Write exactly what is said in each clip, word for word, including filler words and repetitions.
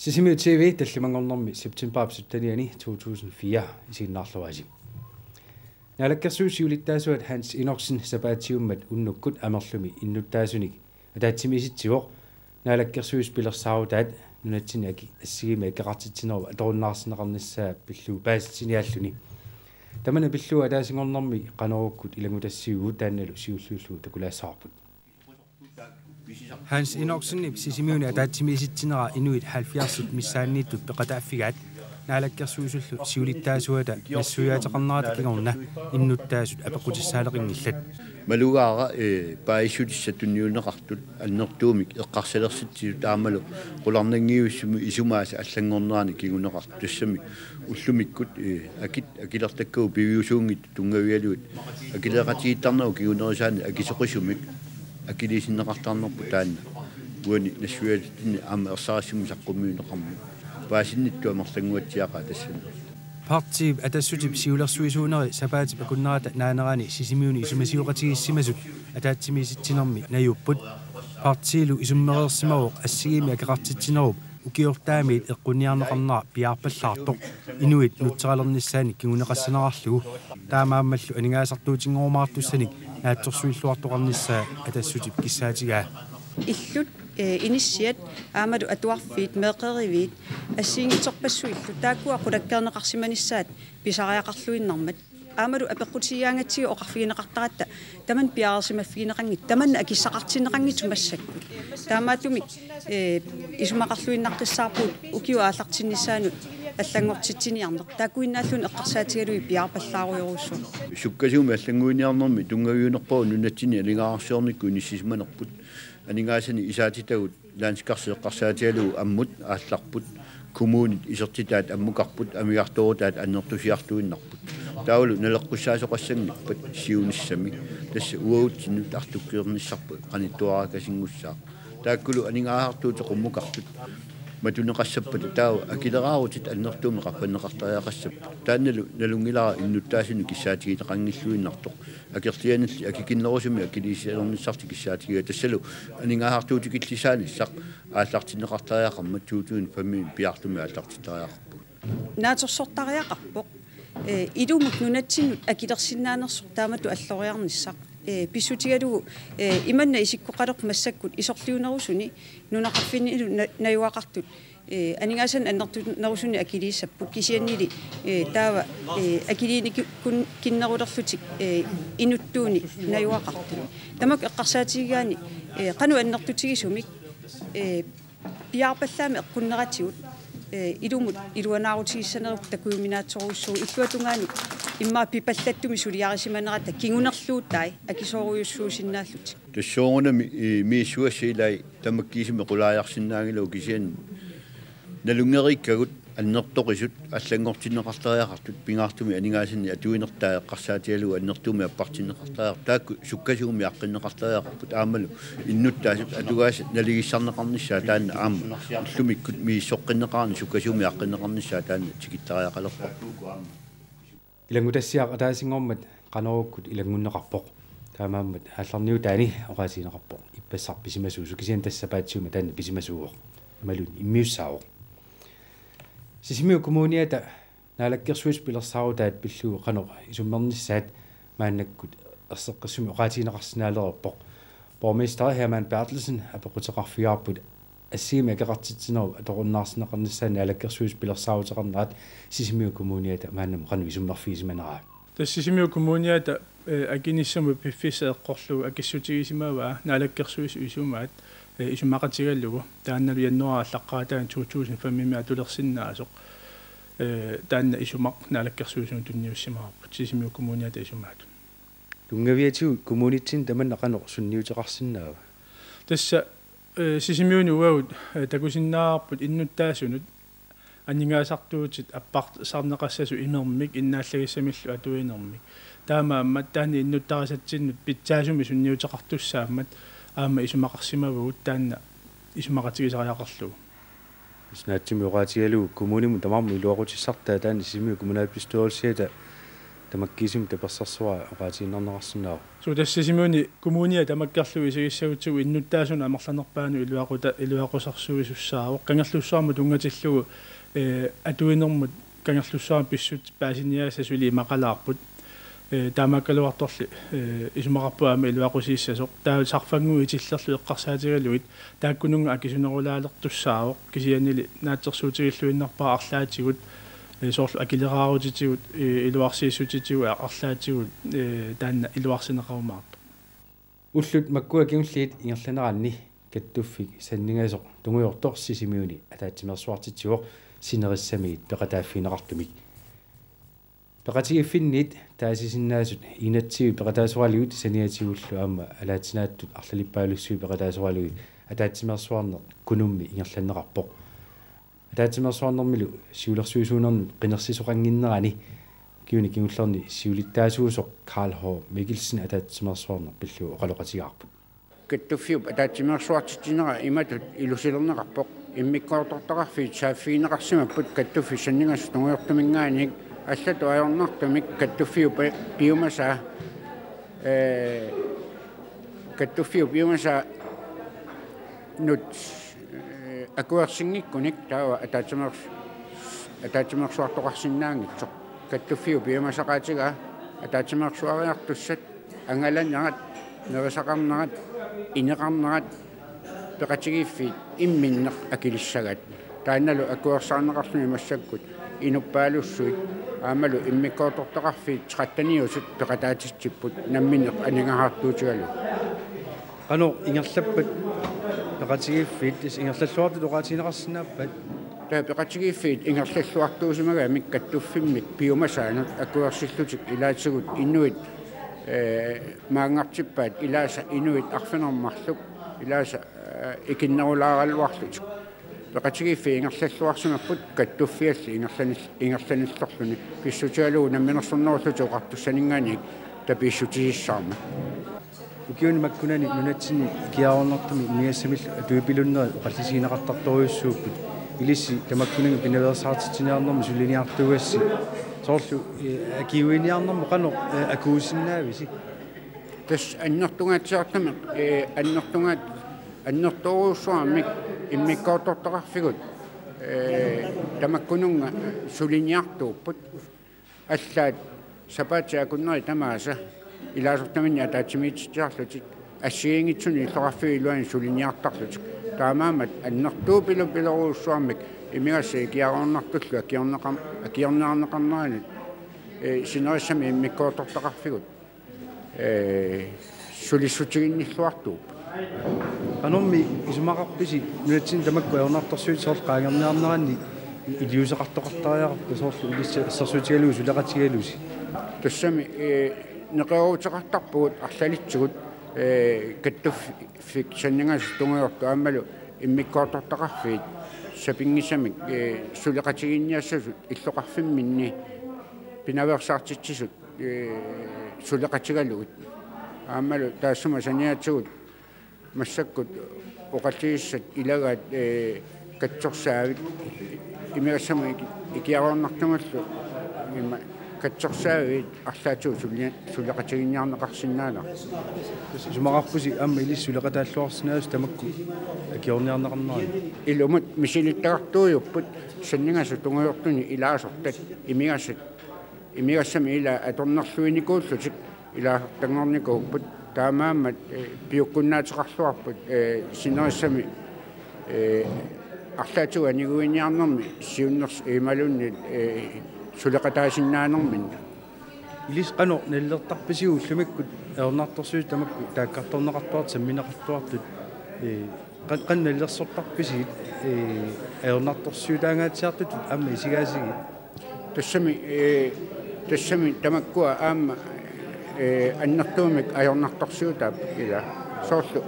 Sisimiut T V tallimanngornermi septembarip syttenianni to tusind fire isiginnaarluarisi. Naalakkersuisut siulittaasuat Hans Enoksen sapaatiummat unnukkut Amerlumi innuttaasunik ataatsimiisitsivoq. Naalakkersuisut pilersaarutaat nunatsinni aki-, assigimmi akeqartitsinerup atorunnaarsinneqarnissaa pillugu paasitsiniaalluni. Tamanna pillugu ataasinngornermi Qanorukkut ilanngutassiugut taannalu siulliullugu takulaassavarput. Hans Enoksenip Sisimiuni ataatsimiisitsinera inuit halvfjerdsit missaanniittut peqataaffigaat Naalakkersuisullu siulittaasuata nassuiaateqarnerata kingorna innuttaasut apeqqutissaaleqinngillat. Malugaara, eh, paasissutissat tunniunneqartut annertuumik eqqarsalersitsisut aammalu qularnanngivissumik isumaasa allanngornerani kinguneqartut tassami ullumikkut, eh, akit akilertakkagut piviusuunngitsut tunngavigalugit akileeqatigiittarnerup kingunerisaani akisoqisumik akiliisinneqartarnerput taanna. Uani nassuiaatinni aamma ersarissumik saqqummiunneqarmat. Paasinnittut amerlannguatsiaqaat tassani. Partiip Atassutip siulersuisuuneri sapaatip akunnerata naanerani Sisimiuni isumasioqatigiissimasut ataatsimiisitsinermi najuupput. Partiilu isummereersimavoq assigimmi akeqartitsinerup ukiortaamiit eqqunniarneqarnera piaarpallaartoq inuit nutseralernissaannik kinguneqassanerarlugu. Taamaammallu aningaasartuutinngorumaartussanik naatsorsuilluartoqarnissaa Atassutip kissaatigaa. Illut, eh, inissiat, aammalu atuarfiit, meeqqeriviit, assigiinngitsorpassuillu taakkua qulakkeerneqarsimanissaat pisariaqarluinnarmat. Aammalu apeqqutigigaangatsigit oqarfigineqartaratta tamanna piareersimaffigineqanngitsoq, tamanna akissaqartinneqanngitsoq massakkut. Taamaattumik, eh, isumaqarluinnaqqissaarpugut ukiup aallartinnissaanut allanngortitsiniarneq. Taakkuinnaalluni eqqarsaatigalugit piaarpallaarujorujussuaq. Sukkasuumik allannguiniarnermi tunngaviunerpaavoq nunatsinni aningaasarsiornikkut inissisimanerput. Aningaasanik isaatitagut landskarsi eqqarsaatigalugu ammut aallarput, kommunit isertitaat ammukarput, amigartoorutaat annertusiartuinnarput. Taavalu naleqqussaasoqassanngippat siunissami, tassa uagutsinnut artukkernissarput qanittuaraakasinngussaaq. Taakkulu aningaasartuutit qummukartut matuneqassappata taava akileraarutit annertuumik qaffanneqartariaqassapput. Taannalu nalunngilara innuttaasunik kissaatigineqanngilluinnartoq. Akerlianilli akikinnerusumik akiliisalernissartik kissaatigigaat tassalu aningaasartuutikillisaanissaq aallartinneqartariaqarmat to tusind fem piaartumik aallartittariaqarpugut. Naatsorsortariaqarpoq, eh, ilumut nunatsinnut akilersinnaanersoq taamatut alloriarnissaq. Eh, pissutigalugu, eh, imanna isikkoqalerpoq massakkut isorliunerusuni nunaqarfinnilu na-, najugaqartut, eh, aningaasanik annertunerusunik akiliissapput kisiannili, eh, taava, eh, akiliinikkun-, kinnerulerlutik, eh, inuttuunik najugaqartut. Tamakku eqqarsaatigigaanni, eh, qanoq annertutigisumik, eh, piaarpallaamik eqqunneratigut, eh, ilumut iluanaarutigissanerupput takujuminaatsorujussuuvoq illuatungaani immaqa pipallattumik suliarisimanerata kingunerluutai akisoorujussuusinnaallutik. Tassuungunami, eh, misissugassat ilaat tamakkiisumik qulaajarsinnaanngilagut kisianni nalunngereerikkagut annertoqisut allanngortinneqartariaqartut pingaartumik aningaasanik atuinertaa eqqarsaatigalugu annertuumik appartinneqartariaqartut taakku sukkasuumik aaqqinneqartariaqarput aammalu innuttaasut atugaasat naligiissarneqarnissaat taanna aamma ullumikkut misissoqqinneqarani sukkasuumik aaqqinneqarnissaat taanna tikittariaqalerparput. Ilanngutassiaq ataasinngormat Qanorukkut ilanngunneqarpoq. Taamaammat aallarniutaani oqaatigineqarpoq ippassaq pisimasuusoq kisianni tassa sapaatsiummat taanna pisimasuuvoq. Imaluunniit immiussaavoq. Sisimiut Kommuniata Naalakkersuisut pilersaarutaat pillugu qanoq isummernissaat maannakkut erseqqissumik oqaatigineqarsinnaalereerpoq. Borgmesteri Hermann Berthelsen apeqquteqarfigaarput assigimmi akeqartitsinerup atorunnaarsinneqarnissaanut Naalakkersuisut pilersaaruteqarnerat Sisimiut Kommuniata maannamut qanoq isummerfigisimaneraa. Tassa Sisimiut Kommuniata, eh, akinissamut piffissaq eqqorlugu akissutigisimavaa Naalakkersuisut isumaat, eh, isumaqatigalugu. Taannalu januaarip aallaqqaataani to tusind fem-imi atulersinnaasoq. Eh, taanna isumaq Naalakkersuisunut tunniussimavarput Sisimiut Kommuniata isumaatut. Tunngaviatigut kommunitsinni tamanna qanoq sunniuteqarsinnaava? Tassa, eh, Sisimiuni uagut, eh, takusinnaavarput innuttaasunut aningaasartuutit apparsarneqassasut imermik innaallagissamillu atuinermik. Taamaammat taanna innuttarisatsinnut pitsaasumik sunniuteqartussaammat aamma isumaqarsimavugut taanna isumaqatigisariaqarlugu. Naatsumik oqaatigalugu kommunimut tamarmut iluaqutissartaa taanna Sisimiut kommunalbestyrelsiata Tamakkiisumik tapersersuaq oqaatigiinnarneqarsinnaavoq. Suu, tassa Sisimiuni kommunia tamakkerlugu isigissagutsigu innuttaasunut amerlanerpaanut iluaquta-, iluaqusersuisussaavoq. Kangerlussuarmut tunngatillugu, ee, atuinermut Kangerlussuarmi pissutsit paasiniagassaat suli imaqalaarput. Ee, taamaakkaluartorli, ee, isumaqarpunga aamma iluaqusiissasoq. Taava sarfannguit itillerlu eqqarsaatigalugit taakkununnga akisunerulaalertussaavoq, kisiannili naatsorsuutigilluinnarpara arlaatigut, ee, soorlu akileraarutitigut, ee, iluarsiissutitigut arlaatigut, ee, taanna iluarsineqarumaartoq. Ullut makkua kingulliit ingerlaneranni kattuffik sanningasoq tungujortoq Sisimiuni ataatsimeersuartitsivoq sinerissamiit peqataaffigineqartumik. Peqatigiiffinniit taasisinnaasut enogtyve peqataasoralugit saniatigullu aamma alaatsinaattut arlalippaalussuit peqataasoralugit ataatsimeersuarneq Kunummi ingerlanneqarpoq. Ataatsimeersuarnermilu siulersuisuunernut qinersisoqannginnerani ukiuni kingullerni siulittaasuusoq Karl H. Mikkelsen ataatsimeersuarneq pillugu oqaloqatigaarput. Kattuffiup ataatsimeersuartitsinera imatut ilusilerneqarpoq: immikkoortortaqarfiit saaffigineqarsimapput kattuffik sanningasoq tungujortuminngaanniit, allatut ajornartumik kattuffiup pi-, piumasaa, ee, kattuffiup piumasaanut, ee, akuersinngikkunik taava ataatsimeers-, ataatsimeersuartoqarsinnaanngitsoq. Kattuffiup piumasaqaatigaa ataatsimeersuariartussat angalanerat, nerisaqarnerat, ineqarnerat peqatigiiffiit imminneq akilissagaat. Taannalu akuersaarneqarluni massakkut inuppaalussuit aammalu immikkoortortaqarfiit tretteniusut peqataatitsipput namminneq aningaasartuutigalugu. Qanoq ingerlappat peqatigiiffiit, tassa ingerlalluartut oqaatigineqarsinnaappat? Taava peqatigiiffiit ingerlalluartuusimagamik kattuffimmik piumasaanut akuersillutik ilaatigut inuit, ee, maanngartippaat ilaasa inuit arfineq-marluk ilaasa, ee, ikinnerulaaraluarlutik. Peqatigiiffiit ingerlalluarsimapput kattuffialli ingerlanil-, ingerlanillorluni pissutigalugu Namminersornerullutik Oqartussaninngaanniit tapiissutisissaarmat. Ukiuni makkunani nunatsinni ikiaroornartumik imigassamillu atuipilunnerit oqallisigineqartartorujussuupput. Ilissi tamakkununnga pinaveersaartitsiniarnermi suliniartuugassi soorlu, ee, akiuiniarnermut qanoq, ee, akuusinnaavisi? Tassa annertungaatsiartumik, ee, annertungaat-, annertoorujussuarmik immikkoortortaqarfigut, ee, tamakkununnga suliniartuupput. Allaat sapaatip akunneri tamaasa ilaasortaminnik ataatsimiititsiarlutik assigiinngitsunik illoqarfiup iluani suliniartarlutik. Taamaammat annertuupilupilorujussuarmik imigassat ikiaroornartullu akiorneqar-, akiorniarneqarneranut, ee, sinerissami immikkoortortaqarfigut, ee, sulissutiginnilluartuupput. Qanormi isumaqarpisi nunatsinni tamakku ajornartorsiutit soorlu qaangerniarneranni iliuuseqartoqartariaqarpa soorlu ilissi assersuutigalugu suleqatigalusi? Tassami, ee, neqerooruteqartarpugut arlalitsigut, ee, kattuffik sanningasoq tungujortoq aammalu immikkoortortaqarfiit sapinngisamik, ee, suleqatigiinniassasut illoqarfimminni pinaveersaartitsisut, ee, suleqatigalugit. Aammalu taassuma saniatigut massakkut oqallisissat ilagaat, ee, katsorsaavik imigassamut iki-, ikiaroornartumullu ima katsorsaaviit arlaatigut suli-, suleqatigiinniarneqarsinnaanera. Tassa isumaqarpusi aamma ilissi suleqataalluarsinnaasusi tamakku akiorniarneqarneranni? Ilumut misilittagartuujupput sanningasoq tungujortuni ilaasortat imigassat, imigassamik ilaat atornerluinikuullutik ilaasortanngornikuupput. Taamaammat, ee, piukkunnaateqarluarput, ee, sinerissami, ee, arlaatigut aniguiniarnermi siunners-, imaluunniit, ee, suleqataasinnaanerminni. Ilissi qanoq nalilertarpisiuk ullumikkut ajornartorsiutit tamakku taakkartorneqartuartut sammineqartuartut, ee, qan-, qanoq nalilersortarpisigit, ee, ajornartorsiutaangaatsiartutut aamma isigaasigit? Tassami, ee, tassami tamakkua aamma, ee, annertuumik ajornartorsiutaapput ilaa. Soorlu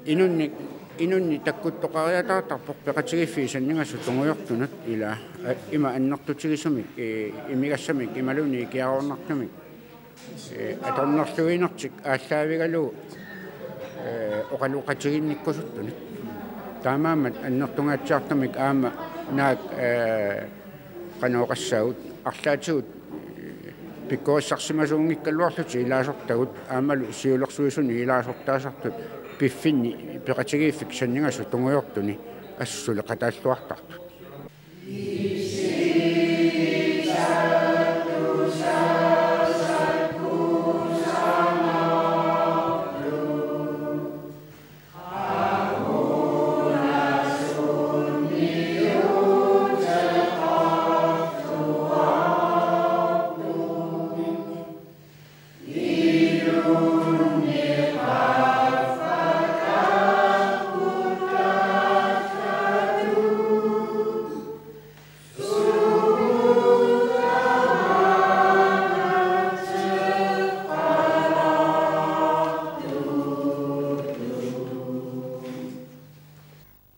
inunnik, inunnik takkuttoqariataartarpoq peqatigiiffiit sanningasoq tungujortunut ilaa. A-, ima annertutigisumik, ee, imigassamik imaluunniit ikiaroornartumik, ee, atornerluinertik aallaavigalugu, ee, oqaloqatiginnikkusuttunik. Taamaammat annertungaatsiartumik aamma naak, ee, qanoq oqassaagut, arlaatigut, ee, pikkorissarsimasuunngikkaluarlutik ilaasortagut aammalu siulersuisuni ilaasortaasartut piffinni peqatigiiffik sanningasut tungujortuni assut suleqataalluartartut.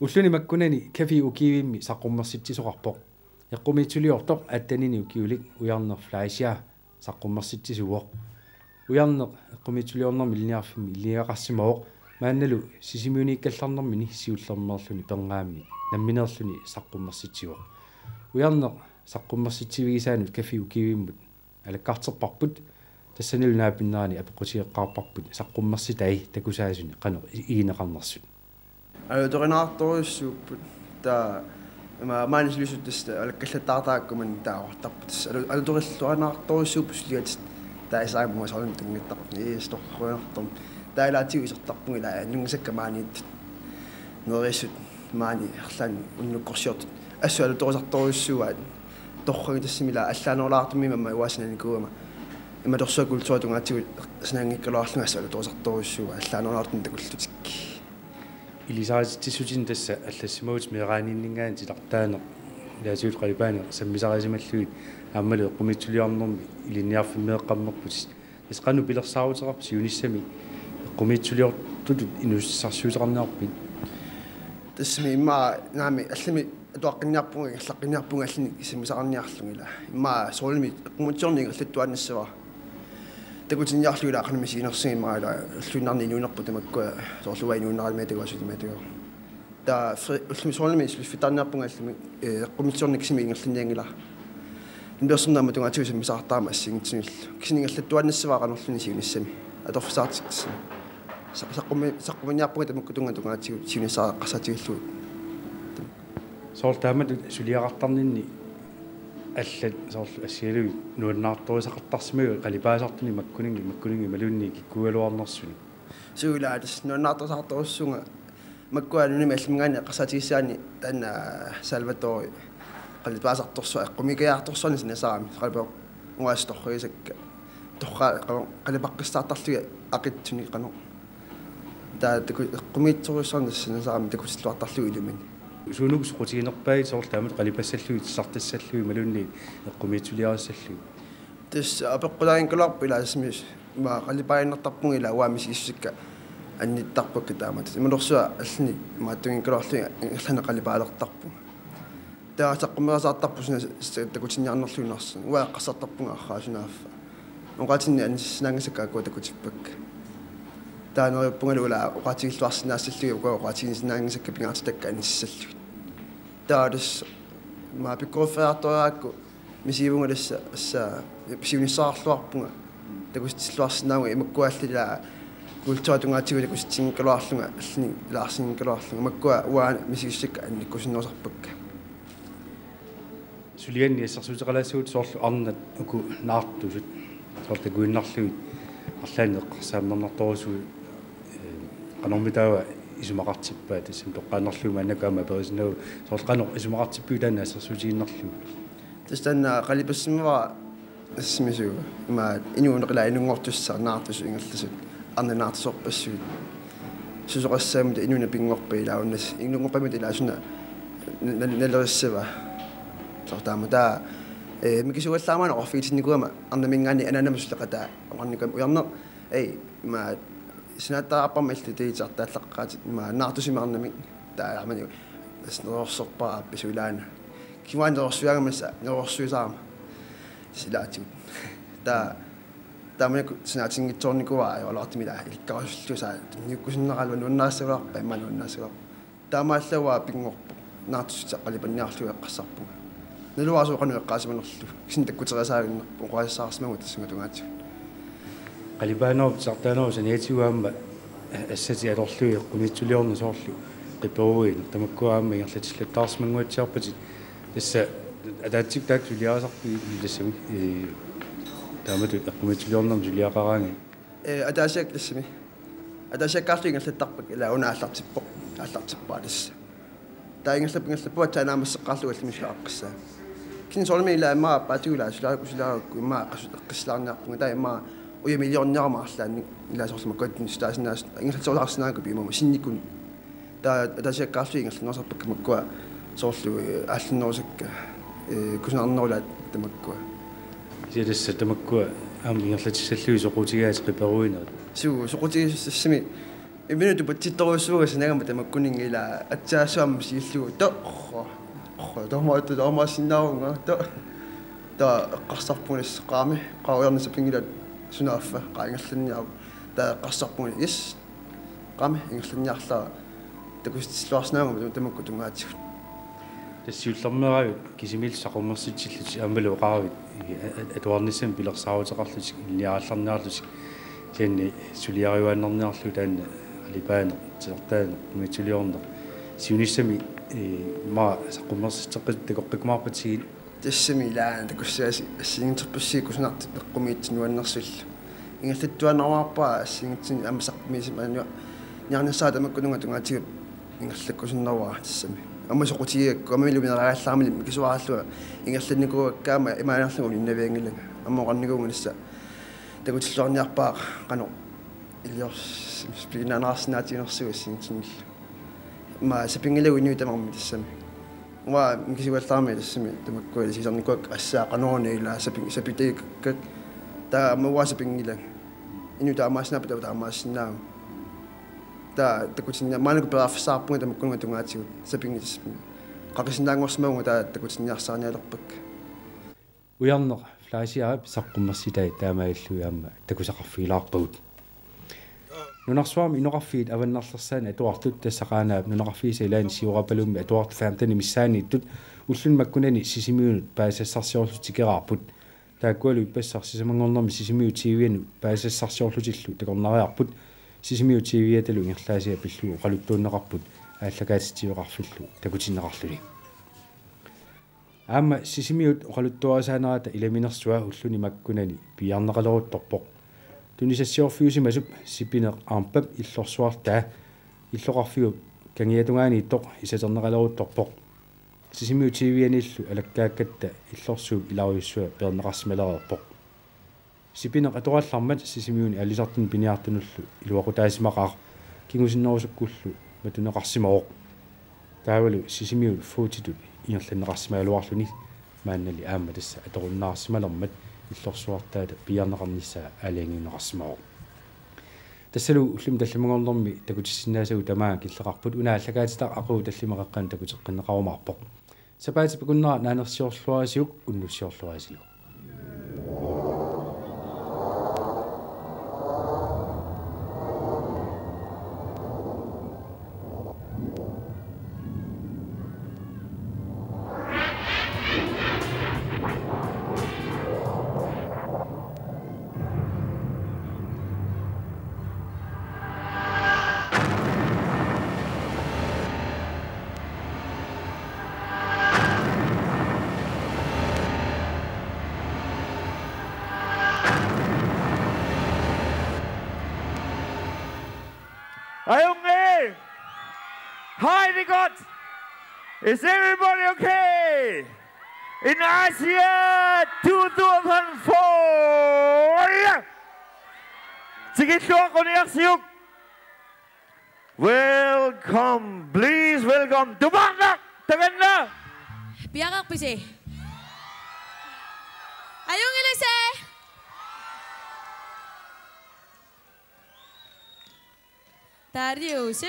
Ulluni makkunani Café Ukivimmi saqqummersitsisoqarpoq. Eqqumiitsuliortoq attenini ukiulik Ujarneq Fleischer saqqummersitsisuuvoq. Ujarneq eqqumiitsuliornermi ilinniarfimmi ilinniagaqarsimavoq, maannalu Sisimiuniikkallarnermini siullermeerluni pernaammik nammineerluni saqqummersitsivoq. Ujarneq saqqummersitsivigisaanut Café Ukivimmut alakkarterparput, tassanilu naapinnerani apeqqutigeqqaarparput saqqummersitai takusaasuni qanoq i-, igineqarnersut. Alutorineqartorujussuupput. Taava ima maani sulisut tassa alakkallattaartarakku manna taavartarput. Tassa alu-, alutorineqartorujussuupput suliatit. Taava isaamuasarun tunngittarput. Iistorruinartorm. Taava ilaatigut isertarpugut ilaa nunngisakka maaniittut. Neriussut maani arlaanni unnukkorsiortut. Assut alutorisartorujussuuaat. Torragit tassami ilaa allaanerulaartumik aamma uanga sinaanikuugama. Imatorsuaq kulturitungaatigut sinaanngikkaluarlunga assut alutorisartorujussuuaat allaanerulaartumik takullutik. Ilisarititsissutinik tassa allassimavutit meeraaniinninngaanniit titartaaneq, ilaatigut qalipaaneq sammisarisimallugit aammalu eqqumiitsuliornermi ilinniarfimmeeqqammerputit. Tassa qanoq pilersaaruteqarpit siunissami eqqumiitsuliortutut inuussutissarsiuteqarniarpit? Tassami immaqa naamik allamik atuaqqinniarpunga, ingerlaqqinniarpunga allamik sammisaqarniarlunga ilaa. Immaqa soorunami eqqumiitsuliorneq ingerlattuaannassavara. Takutinniarlugu ilaa qanoq misiginersugut immaqa ilaa ulluinnarni inuunerput tamakkua soorlu uanga inuuneqarami tiguasut imaattugu. Taava fri-, ullumi soorunami suliffittarniarpunga allamik, eh, eqqumiitsuliorneq kisimi ingerlannianngilara. Nunarsuarmi aamma tungaatigut sammisaqartarama assigiinngitsunillu. Kisianni ingerlattuaannassavara qanorluunniit siunissami. Atorfissaqartitsissanik. Sa-, saqqummi-, saqqummiunniarpunga tamakkununnga tungaatigut siunissaq eqqarsaatigillugu. Soorlu taamatut suliaqartarninni allat soorlu assigalugit nuannaartorisaqartarsimaguit qalipaasartuni makkuninnga, makkuninnga imaluunniit kikkuugaluarnersuni. Suu ilaa tassa nuannaartorisaqartorujussuuvunga makkua nunami allaminngaanniit eqqarsaatigissagaanni taanna Salvatore qalipaasartorsuaq eqqumiikkajaartorsuarnik sinaasarami qalipaasoq uanga torragisakka torra-, qanoq qalipaqqissaartarlugit aqitsunik qanoq. Taava taku-, eqqumiitsorujussuarnik sinaasarami takutilluartarlugu ilumini. Suunuku soqutiginerpaat soorlu taamatut qalipassallugit, tissartassallugit imaluunniit eqqumiitsuliarissallugit? Tassa apeqqutaanngikkaluarpoq ilaa tassa mis-, ima qalipaaginnartarpunga ilaa uanga misigissutsikka annittarpakka taamatut. Imatorsuaq allanik imaattunngikkaluarlunga ingerlaannaq qalipaalertarpunga. Taava saqqummerisartarpoq suna s-, s-, takutinniarnerlugu narsani. Uanga eqqarsartarpunga arraa sunaaffa. Oqaatsinni anississinnaanngisakka akua takutippakka. Taava neriuppungalu ilaa oqaatigilluarsinnaassallugit ukua oqaatigisinnaanngisakka pingaartitakka anississallugit. Taava tassa ima pikkoriffeqartoriarakku misigivunga tassa, tassa siunissaqarluarpunga. Takutilluarsinnaavunga imakkua allat ilaa kulturitungaatigut takutitsinngikkaluarlunga, allanik ilaarsinngikkaluarlunga. Imakkua uanga misigissutsikka annikkusunnerusarpakka. Sulianni assersuuteqalaassagut soorlu arnat uku naartusut. Soorlu takuinnarlugit arlaannik eqqarsaammernartorujussuuvoq, eh, qanormitaava isumaqartippaat, tassami toqqaannarlugu maannakkut aamma aperisinnaavagut soorlu qanoq isumaqartippiuk taanna assersuutigiinnarlugu? Tassa taanna qalipassimavara assimisu ima inuuneq ilaa inunngortussaaq naartusut ingerlasut arnat naartusorpassuit. Susoqassaammat inuuneq pinngorpat ilaa unnas inunngorpammat ilaa suna nal-, nalerissava. Soorlu taama taava, eh, mikisugallaarama oqarfigitinnikuugama arnaminngaanniit anaanama suleqataa oqarnikuugama Ujarneq, ei, ima sinaattarparma illit tiitartaallaqqaatit ima naartusumik arnamik taava aamma tassa nerorsorpara aappasulaana. Kisianni nerorsuigaangama tassa nerorsuisarama. Tassa ilaatigut. Taava taamanikkut sinaatinngitsoornikuuara ajoraluartumik ilaa ilikkarusullugu tassa tunniukkusunneraluaq nuannaarissagaluarpat immaqa nuannaarissagaluarpat. Taamaallaat uanga pinngorpoq. Naartussuteqalipanniarlugu eqqarsarpunga. Naluara sooq qanoq eqqaasimanerlugu. Kisianni takkuteriasaaginnarpoq oqaasissaarsimaguit tassunga tungaatigut. Qalipaanerup titartaanerup saniatigut aamma assatit atorlugit eqqumiitsuliorneq soorlu qiperuineq. Tamakkua aamma ingerlatillattaarsimannguatsiarpatit. Tassa ataatsikkut taakku suliarisarpigit tassami, ee, taamatut eqqumiitsuliornermi suliaqaraangat. Ee, ataasiakkaat tassami. Ataasiakkaarlugit ingerlattarpakka, ilaa, una aallartippoq. Aallartippara tassa. Taava ingerlap-, ingerlappugut aamma naammasseqqaarlugu allamik suliaqqissaa. Kisianni soorunami ilaa immaqa aappaatigut ilaa suliarakku suliarakku immaqa qasut eqqissilaarniarpunga, taava immaqa ujamiliorniarama arlaannik, ilaa, soorlu makkua tunniussutaasinnaasut ingerlatserilaarsinnaagakkit immaqa sinnikkut. Taava ataasiakkaarlugit ingerlannerusaarpakka makkua soorlu, ee, aallarnerusakka, ee, kusanarnerulaat tamakkua. Kisianni tassa tamakkua aamma ingerlatissallugit soqutigigaat qiperuinerit. Suu, soqutigigaat tassami. Imminut tupatsittorujussuugassagama tamakkuninnga, ilaa, atsiaassuarmik siulliullugu. Toqqa. Toqqa, toqqa, toqqa, sinnaavunga. Toqqa. Taava eqqarsarpunga tassa qaami, qaa ujarneq sapinngilaat, sunaaffa, qaa ingerlanniaruk. Taava eqqarsarpunga, yes. Qaami, ingerlanniarlara. Takutilluarsinnaagama tamakku tungaatigut. Tassa siullermeeraavit kisimiillutit saqqummersitsillutit aammalu oqaravit, i-, a-, a-, atuarnissamik pilersaaruteqarlutik ilinniarallarniarlutik, kisianni suliariuaannarniarlugu taanna qalipaaneq, titartaaneq, eqqumiitsuliorneq. Siunissami, ee, immaqa saqqummersitseqqitut takoqqikkumaarpatigit. Tassami, ilaa, takussaasi assigiinngitsorpassuit kusanartut eqqumiitsunik nuannersullu. Ingerlattuaannarpara assigiinngitsunik aamma saqqummiussimaneq niarnissaa tamakkununnga tungaatigut ingerlakkusunnerpara tassami. Aamma soqutigigakku, aamma ilumineraallaramili mikisuarallunga ingerlannikuuakka aamma imaaliorlunga uninnavianngilanga. Aamma oqarnikuuvunga tassa takutilluarniarpara qanoq iliors-, piginnaaneraarsinnaatiginersugut assigiinngitsunik. Aamma sapinngilagut inuit tamarmik tassami. Uanga mikisugallarami tassami tamakkua ilisiisarnikuuakka assaat qanoruna, ilaa, sapi-, sapitagikka. Taava aamma uanga sapinngilanga. Inuit taamaassinnaappat taava taamaasinnaavugut. Taava takutinnia-, maannakkut periarfissaqarpunga tamakkununnga tungaatigut. Sapinngi-, qaqisinnaanngorsimavunga taava takutinniarsaarnialerpakka. Ujarneq Fleischerip saqqummersitai taamaalillugit aamma takusaqarfigilaarpagut. Nunarsuarmi inoqarfiit avannarlersaanni atuartut, tassa Qaanaap nunaqarfiisa ilaanni Siorapalummi atuartut femten missaanniittut, ulluni makkunani Sisimiunut paasisassarsiorlutik tikeraarput. Taakkualu ippassaq sisamanngornermi Sisimiut T V-nut paasisassarsiorlutillu takornariarput. Sisimiut T V-atalu ingerlaasiat pillugu oqaluttuunneqarput aallakaatitsiveqarfillu takutinneqarluni. Aamma Sisimiut oqaluttuarisaanerata ilaminersua ulluni makkunani piiarneqaleruttorpoq. Tunisassiorfiusimasup Sipineq Arnbak illorsuartaa illoqarfiup kangiatungaaniittoq isaterneqaleruttorpoq. Sisimiut T V-anillu alakkaakkatta illorsuup ilarujussua peerneqarsimalereerpoq. Sipineq atorallarmat Sisimiuni aalisartuni piniartunullu iluaqutaasimaqaaq, kingusinnerusukkullu matuneqarsimavoq. Taavalu Sisimiut Fooditut ingerlanneqarsimagaluarluni, maannali aamma tassa atorunnaarsimalermat illorsuartaata piiarneqarnissaa aalajangiunneqarsimavoq. Tassalu ullumi tallimanngornermi takutissinnaasagut tamaanga killeqarput, una aallakaatitaq aqagu tallimat qeqqanut takuteqqinneqarumaarpoq. Sapaatip akunnera naanersiorluarisiuk unnussiorluarisilu. Ajunngilaq! Hej, det er godt. Is everybody okay? In Asia two thousand four. Tikilluaqquniarsiuk. Welcome. Please welcome. Tupaannaq. Takanna. Piareerpisi? Ajunngilasi. Tariusi.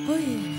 Hui.